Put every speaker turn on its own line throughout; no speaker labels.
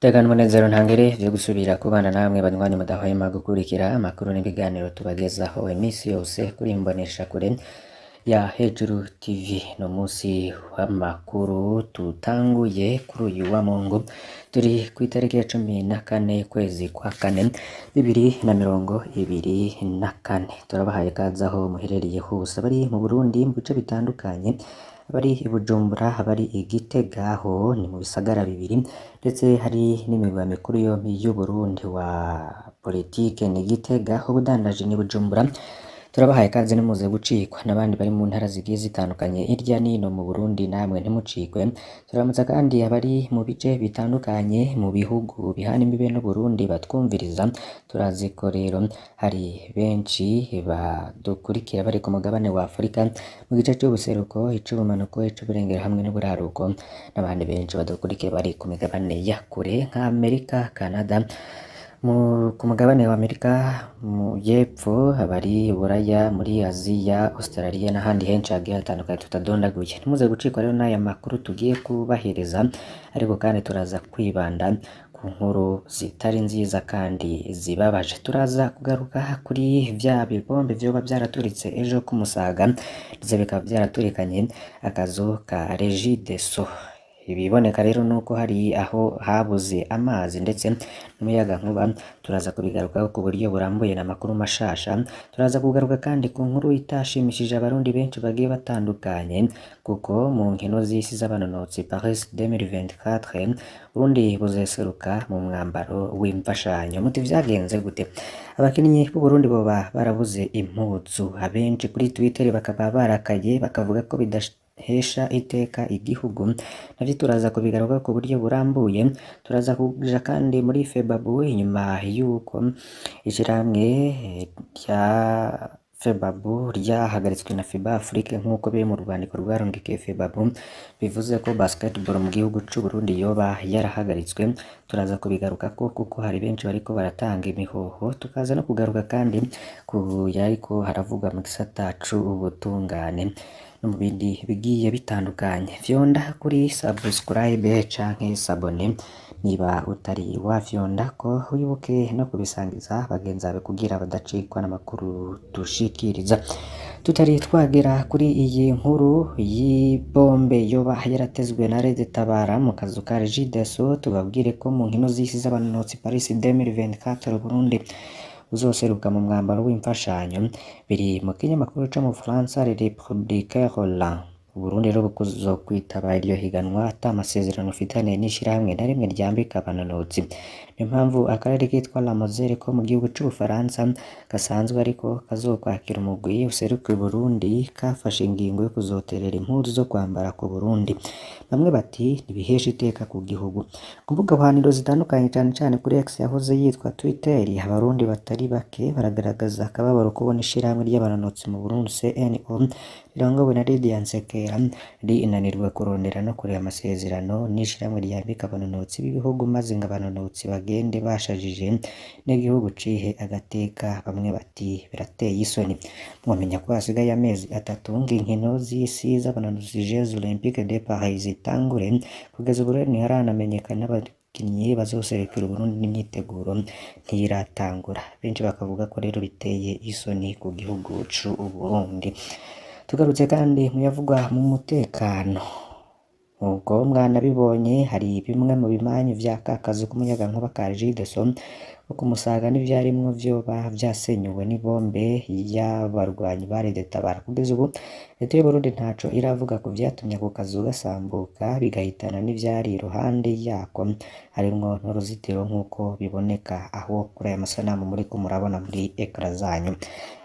Tekana umunezero ntangere vyo gusubira kubana namwe banywanyi mudahwema gukurikira amakuru n'ibiganiro tubagezaho iminsi yose kuri imboneshakure ya Hejuru TV. No musi w'amakuru tutanguye kuri uyu wa Mungu, turi kw'itariki ya 14 kwezi kwa kane 2024. Turabahaye ikaze aho muherereye hose, abari mu Burundi mu bice bitandukanye, abari i Bujumbura, abari i Gitega, aho ni mu bisagara bibiri, ndetse hari n'imigwa mikuru yompi y'Uburundi wa politike ni Gitega, ubudandaji ni Bujumbura. Turabahaye ikaze, ntimuze gucikwa n'abandi bari mu ntara zigiye zitandukanye hirya n'ino mu Burundi, namwe ntimucikwe. Turamutsa kandi abari mu bice bitandukanye mu bihugu bihana imbibe n'Uburundi batwumviriza. Turazi ko rero hari benshi badukurikira bari ku mugabane wa Afurika mu gice c'ubuseruko, ic'ubumanuko, ic'uburengero hamwe n'uburaruko, n'abandi benshi badukurikira bari ku migabane ya kure nka Amerika, Canada, ku mugabane wa Amerika mu y'epfo, abari Buraya, muri Aziya, Australia n'ahandi henshi hagiye hatandukanye tutadondaguye. Ntimuze gucikwa rero n'aya makuru tugiye kubahereza, ariko kandi turaza kwibanda ku nkuru zitari nziza kandi zibabaje. Turaza kugaruka kuri vya bibombe vyoba vyaraturitse ejo ku Musaga, ndetse bikaba vyaraturikanye akazu ka Regideso. Ibiboneka rero nuko hari aho habuze amazi ndetse n'umuyagankuba. Turaza kubigarukaho ku buryo burambuye n'amakuru mashasha. Turaza kugaruka kandi ku nkuru itashimishije abarundi benshi bagiye batandukanye, kuko mu nkino z'isi z'abanonotsi Paris 2024 Burundi buzeseruka mu mwambaro w'imfashanyo. Muti vyagenze gute? Abakinyi b'Uburundi boba barabuze impuzu, abenshi kuri Twitter bakaba barakaye, bakavuga ko bidahesha iteka igihugu. Navyo turaza kubigaruka ku buryo burambuye. Turaza kuja kandi muri FEBABU inyuma y'uko ishirahamwe rya FEBABU ryahagaritswe na FIBA Afrique nk'uko biri mu rwandiko rwarungikiye FEBABU, bivuze ko basketball mu gihugu c'Uburundi yoba yarahagaritswe. Turaza kubigarukako kuko hari benshi bariko baratanga imihoho. Tukaza no kugaruka kandi ku yariko haravugwa mu gisata c'ubutungane no mu bindi bigiye bitandukanye. Fyonda kuri subscribe canke s'abonner niba utari wafyondako, wibuke no kubisangiza bagenzi bawe kugira badacikwa n'amakuru dushikiriza. Tutari twagera kuri iyi nkuru y'ibombe yoba yaratezwe na Red Tabara mu kazu ka Regideso, tubabwire ko mu nkino z'isi z'abanonotsi Paris 2024 Burundi uzoseruka mu mwambaro w'imfashanyo. Biri mu kinyamakuru co mu Bufaransa Le Républicain Roland. Uburundi rero buzokwitaba iryo higanwa ata amasezerano ufitaniye n'ishirahamwe na rimwe ryambika abanonotsi. Niyo mpamvu akarere kitwa La Moselle ko mu gihugu c'Ubufaransa gasanzwe ariko kazokwakira umugwi userukiye Uburundi kafashe ingingo yo kuzoterera impuzu zo kwambara ku Burundi. Bamwe bati ntibihesha iteka ku gihugu. Ku mbuga hwaniro zitandukanye, cane cane kuri X yahoze yitwa Twitter, abarundi batari bake baragaragaza akababaro kubona ishirahamwe ry'abanonotsi mu Burundi CNO rirongowe na Lydia Nsekera rinanirwa kurondera no kuriha amasezerano n'ishirahamwe ryambika abanonotsi b'ibihugu, maze ngo abanonotsi bagende bashajije n'igihugu cihe agateka. Bamwe bati birateye isoni. Mwomenya ko hasigaye amezi 3 ngo inkino z'isi z'abanonotsi Jeux Olympiques de Paris zitangure. Kugeza ubu rero ntiharanamenyekana abakinyi bazoserukira Uburundi n'imyiteguro ntiratangura. Benshi bakavuga ko rero biteye isoni ku gihugu c'Uburundi. Tugarutse kandi muyavugwa mu mutekano, nk'uko mwanabibonye, hari bimwe mu bimanyu vya ka kazu k'umuyagankuba ka Regideso ko ku Musaga n'ivyarimwo vyoba vyasenyuwe n'ibombe y'abarwanyi ba Red Tabara. Kugeza ubu leta y'Uburundi ntaco iravuga ku vyatumye ako kazu gasambuka bigahitana n'ivyari iruhande yako, harimwo n'uruzitiro nk'uko biboneka aho kuri aya masanamu muriko murabona muri ekara zanyu.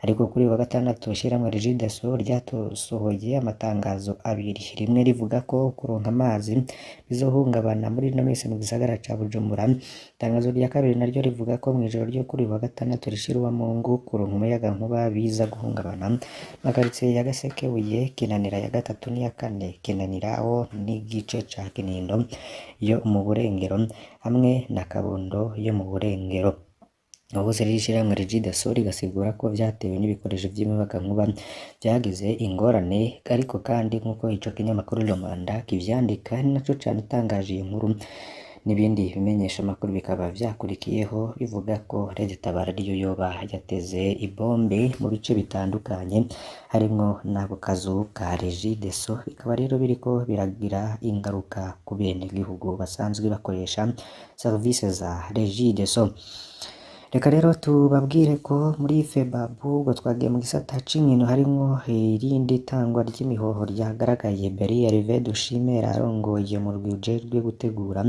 Ariko kuri uyu wa gatandatu ishirahamwe Regideso ryatosohoye amatangazo abiri, rimwe rivuga ko kuronka amazi bizohungabana muri ino misi mu gisagara ca Bujumbura. Itangazo rya kabiri naryo rivuga ko mw'ijoro ryo kuri uyu wa gatandatu rishira uwa Mungu kuronka umuyagankuba biza guhungabana mu karitsiye ya Gasekebuye, Kinanira ya gatatu n'iya kane, Kinanira ho n'igice ca Kinindo yo mu Burengero hamwe na Kabondo yo mu Burengero. Ubuze rero ishirahamwe Regideso rigasigura ko vyatewe n'ibikoresho vy'imiyagankuba vyagize ingorane, ariko kandi nk'uko ico kinyamakuru Le Mandat kivyandika, ni naco canatangaje iyi nkuru. N'ibindi bimenyesha amakuru bikaba vyakurikiyeho bivuga ko Red Tabara ariyo yoba yateze ibombe mu bice bitandukanye harimwo n'ako kazu ka Regideso, bikaba rero biriko biragira ingaruka ku benegihugu basanzwe bakoresha service za Regideso. Reka rero tubabwire ko muri FEBABU ubwo twagiye mu gisata c'inkino harimwo irindi tangwa ry'imihoho ryagaragaye. Beri Herve Dushime arongoye umurwi ujejwe gutegura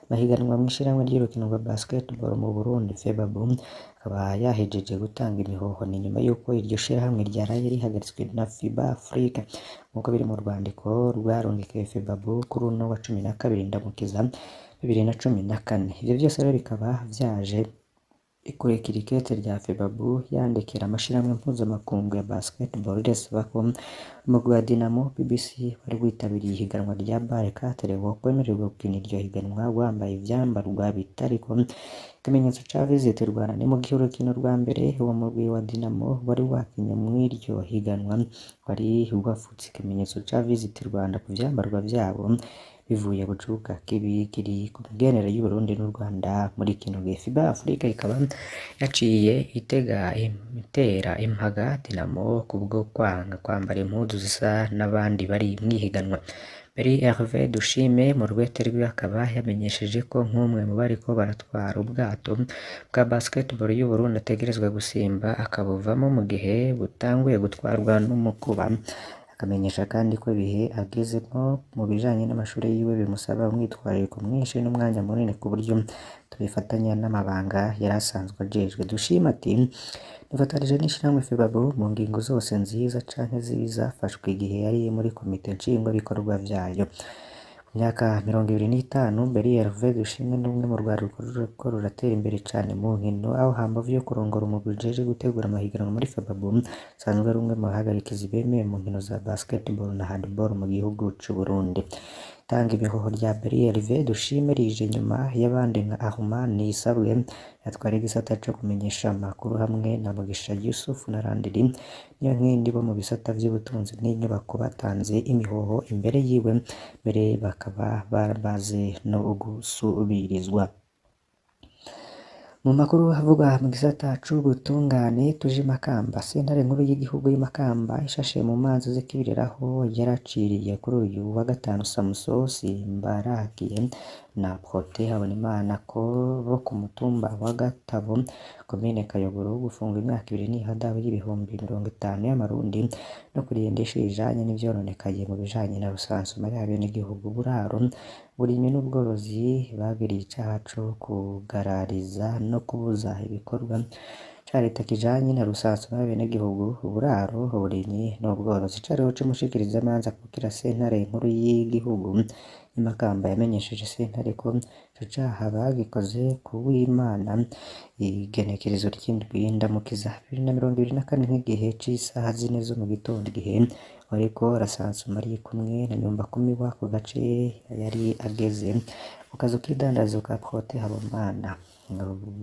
amahiganwa mw'ishirahamwe ry'urukino rwa basketball mu Burundi FEBABU, akaba yahejeje gutanga imihoho. Ni nyuma y'uko iryo shirahamwe ryaraye rihagaritswe na FIBA Africa, nk'uko biri mu rwandiko rwarungikiwe FEBABU kuri uno wa 12 Ndamukiza 2014. Ivyo vyose rero bikaba vyaje ikurikira ikete rya FEBABU yandikira amashirahamwe mpuzamakungu ya basketball risaba ko umugwi wa Dinamo BBC wari witabiriye ihiganwa rya BAL katerewe kwemererwa gukina iryo higanwa wambaye ivyambarwa bitariko ikimenyetso ca Visit Rwanda. Ni mu gihe urukino rwa mbere uwo mugwi wa Dinamo wari wakinye mw'iryo higanwa wari wafutse ikimenyetso ca Visit Rwanda ku vyambarwa vyabo, bivuye ku cuka kibi kiri ku migenere y'Uburundi n'u Rwanda muri kino gihe. FIBA Africa ikaba yaciye itera impaga Dinamo kubwo kwanga kwambara impuzu zisa n'abandi bari mw'ihiganwa. Beri Herve Dushime mu rwete rwiwe akaba yamenyesheje ko nk'umwe mu bariko baratwara ubwato bwa basketball y'Uburundi ategerezwa gusimba akabuvamo mu gihe butanguye gutwarwa n'umukuba. Akamenyesha kandi ko ibihe agezemwo mu bijanye n'amashure yiwe bimusaba umwitwarariko mwinshi n'umwanya munini ku buryo tubifatanya n'amabanga yari asanzwe ajejwe. Dushime ati: "Nifatanije n'ishirahamwe FEBABU mu ngingo zose nziza canke zibi zafashwe igihe yari muri komite nshingwabikorwa vyayo." Ku myaka 25, Beri Herve Dushime ni umwe mu rwaruka ruriko ruratera imbere cane mu nkino, aho hambavu yo kurongora umugwi ujejwe gutegura amahiganwa muri FEBABU, asanzwe ari umwe mu bahagarikizi bemewe mu nkino za basketball na handball mu gihugu c'Uburundi. Itanga imihoho rya Beri Herve Dushime rije nyuma y'abandi nka Armand Nisabwe atwara igisata co kumenyesha amakuru hamwe na Mugisha Yusuf na Landry Niyonkindi bo mu bisata vy'ubutunzi n'inyubako batanze imihoho imbere yiwe, mbere bakaba baramaze no gusubirizwa. Mu makuru avugwa mu gisata c'ubutungane tuje i Makamba, sentare nkuru y'igihugu y'i Makamba ishashe mu manza z'ikibiriraho yaraciriye kuri uyu wa gatanu Samuso Simbaragiye na Protais Habonimana ko bo ku mutumba wa Gatabo komine Kayogoro gufungwa imyaka 2 n'ihadabu y'ibihumbi 50 y'amarundi no kurinda ishi ijanye n'ivyononekaye mu bijanye na rusansuma y'abenegihugu, uburaro, uburimyi n'ubworozi. Bagiriye icaha co kugarariza no kubuza ibikorwa ca leta kijanye na rusansuma y'abenegihugu, uburaro, uburimyi n'ubworozi. Icariho c'umushikirizamanza akukira sentare nkuru y'igihugu y'i Makamba yamenyesheje sentare ko ico caha bagikoze ku w'Imana igenekerezo ry'indwi Ndamukiza 2024 nk'igihe c'isaha 4 zo mu gitondo, igihe wariko arasansuma ari kumwe na nyumbakumi w'ako gace yari ageze ku kazu k'idandarizo ka Protais Habonimana.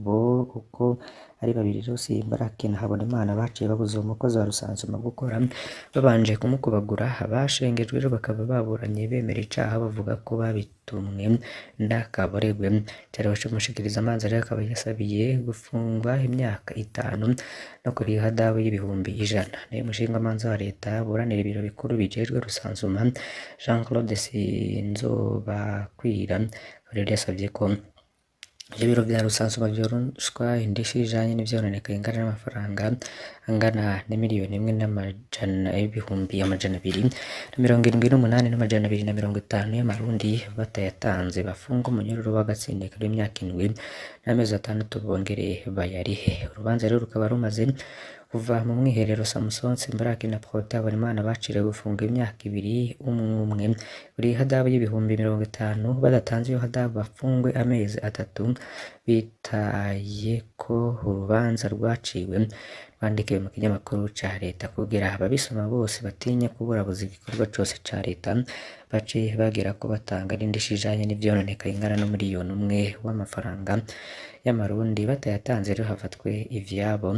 Bo uko ari babiri rero Simbarake na Habonimana baciye babuza uwo mukozi wa rusansuma gukora babanje kumukubagura. Abashengejwe rero bakaba baburanye bemera icaha bavuga ko babitumwe n'akaboregwe. Icariho c'umushikirizamanza rero akaba yasabiye gufungwa imyaka 5 no kuriha ihadabu y'ibihumbi 100. Nayo umushingamanza wa leta aburanira ibiro bikuru bijejwe rusansuma Jean Claude Sinzobakwira rero yasavye ko ivyo biro vya rusansuma vyoronswa indishi ijanye n'ivyononekaye ingana n'amafaranga angana n'imiliyoni 1 n'amajana 278,250 y'amarundi, batayatanze bafunga umunyororo w'agatsindika w'imyaka 7 n'amezi 6 bongere bayarihe. Urubanza rero rukaba rumaze kuva mu mwiherero. Samuson Simbarake na Protais Habonimana baciriwe gufunga imyaka 2 umwe umwe buri ihadabu y'ibihumbi 50, badatanze iyo hadabu bafungwe amezi 3. Bitaye ko urubanza rwaciwe rwandikiwe mu kinyamakuru ca leta kugira ababisoma bose batinye kuburabuza igikorwa cose ca leta, Bace bagera ko batanga n'indishyi ijanye n'ivyononekaye ingana n'1 miliyoni w'amafaranga y'amarundi. Batayatanze rero hafatwe ivyabo,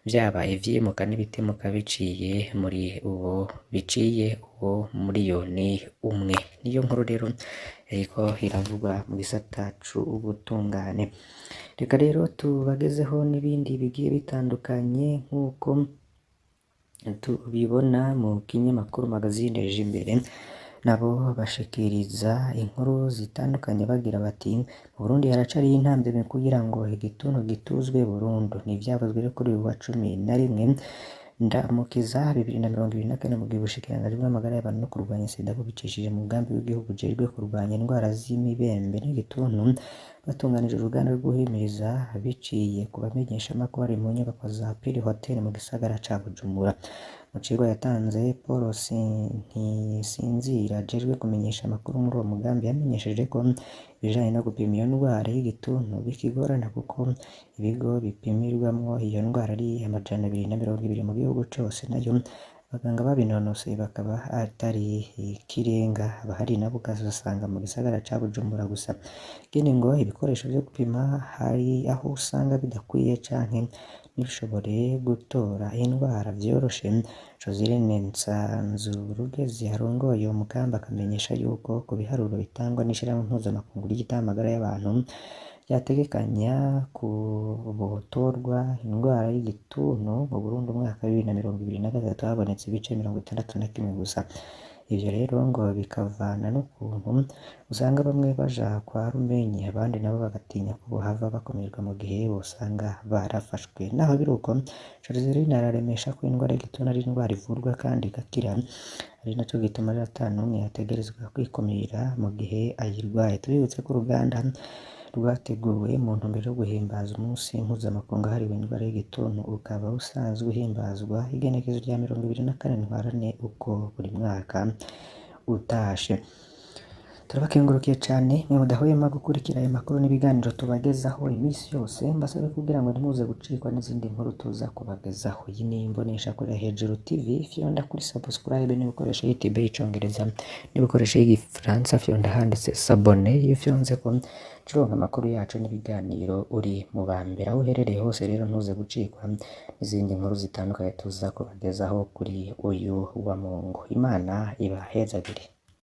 vyaba ivyimuka n'ibitimuka biciye muri uwo biciye uwo 1 miliyoni. Niyo nkuru rero iriko iravugwa mu gisata c'ubutungane. Reka rero tubagezeho n'ibindi bigiye bitandukanye nk'uko tubibona mu kinyamakuru Magazine Jimbere. Nabo bashikiriza inkuru zitandukanye bagira bati: mu Burundi haracariho intambwe kugira ngo igituntu gituzwe burundu. Ni ivyavuzwe rero kuri uyu wa 11 Ndamukiza 2024, mu gihe ubushikiranganji bw'amagara y'abantu no kurwanya sida bubicishije mu mugambi w'igihugu ujejwe kurwanya indwara z'imibembe n'igituntu, batunganije uruganda rwo guhimiriza biciye ku bamenyeshamakuru bari mu nyubako za Pili Hotel mu gisagara ca Bujumbura. Mu cigwa yatanze, Paul Ntisinzira ajejwe kumenyesha amakuru muri uwo mugambi yamenyesheje ko ibijanye no gupima iyo ndwara y'igituntu bikigorana, kuko ibigo bipimirwamwo iyo ndwara ari 220 mu gihugu cose, nayo abaganga babinonosoye bakaba atari ikirenga, abahari nabo ukazosanga mu gisagara ca Bujumbura gusa. Ikindi ngo ibikoresho vyo gupima hari aho usanga bidakwiye canke ntibishobore gutora indwara vyoroshe. Joselyne Nsanzurugezi arongoye uwo mugambi akamenyesha yuko ku biharuro bitangwa n'ishirahamwe mpuzamakungu ryitaho amagara y'abantu ryategekanya ko botorwa indwara y'igituntu mu Burundi umwaka wa 2023 habonetse ibice 61 gusa. Ivyo rero ngo bikavana n'ukuntu usanga bamwe baja kwa rumenyi, abandi nabo bagatinya ko bohava bakumirwa mu gihe bosanga barafashwe. Naho biruko, Joselyne araremesha ko indwara y'igituntu ari indwara ivurwa kandi igakira, ari naco gituma rero ata n'umwe ategerezwa kwikumira mu gihe ayirwaye. Tubibutse ko uruganda rwateguwe mu ntumbero yo guhimbaza umunsi mpuzamakungu wahariwe indwara y'igituntu, ukaba usanzwe uhimbazwa igenekerezo rya 24 Ntwarante uko buri mwaka utashe. Turabakengurukiye cane mwe mudahwema gukurikira aya makuru n'ibiganiro tubagezaho iminsi yose. Mbasabe kugira ngo ntimuze gucikwa n'izindi nkuru tuza kubagezaho. Iyi ni Imboneshakure Hejuru TV. Fyonda kuri subscribe niba ukoresha YouTube y'icongereza, niba ukoresha y'igifaransa fyonda handitse s'abonner. Iyo ufyonzeko uronka amakuru yacu n'ibiganiro uri mu ba mbere aho uherereye hose. Rero ntuze gucikwa n'izindi nkuru zitandukanye tuza kubagezaho kuri uyu wa Mungu. Imana ibahezagire.